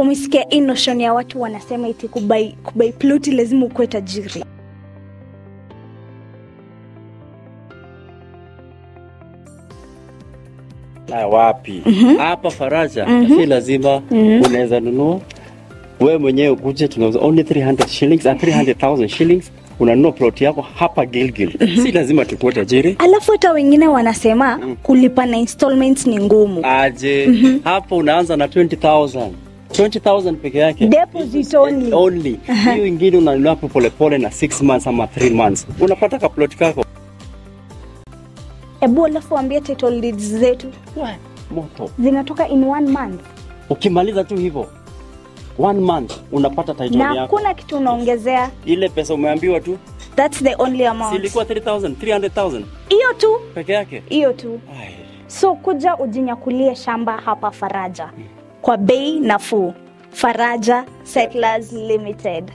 Umesikia hii notion ya watu wanasema eti kubuy ploti lazima ukuwe tajiri. Na wapi? Hapa Faraja si lazima, unaweza nunua wewe mwenyewe ukuje, tunauza only 300 shillings and 300,000 shillings, unanunua plot yako hapa Gilgil. Si lazima tukuwe tajiri. Alafu hata wengine wanasema kulipa na installments ni ngumu. Aje, hapo unaanza na 20,000. 20,000 peke yake. Deposit only. Only. Hiyo ingine unanunua hapo polepole na 6 months ama 3 months. Unapata ka plot kako. Ebu alafu ambie title deeds zetu Moto. Zinatoka in 1 month. Ukimaliza tu hivyo 1 month unapata title Na yako. hakuna kitu unaongezea. Ile pesa umeambiwa tu. That's the only amount. Si ilikuwa 3,000, 300,000. Hiyo tu. Peke yake. Hiyo tu. Ai. So kuja ujinyakulie shamba hapa Faraja kwa bei nafuu. Faraja Settlers Limited.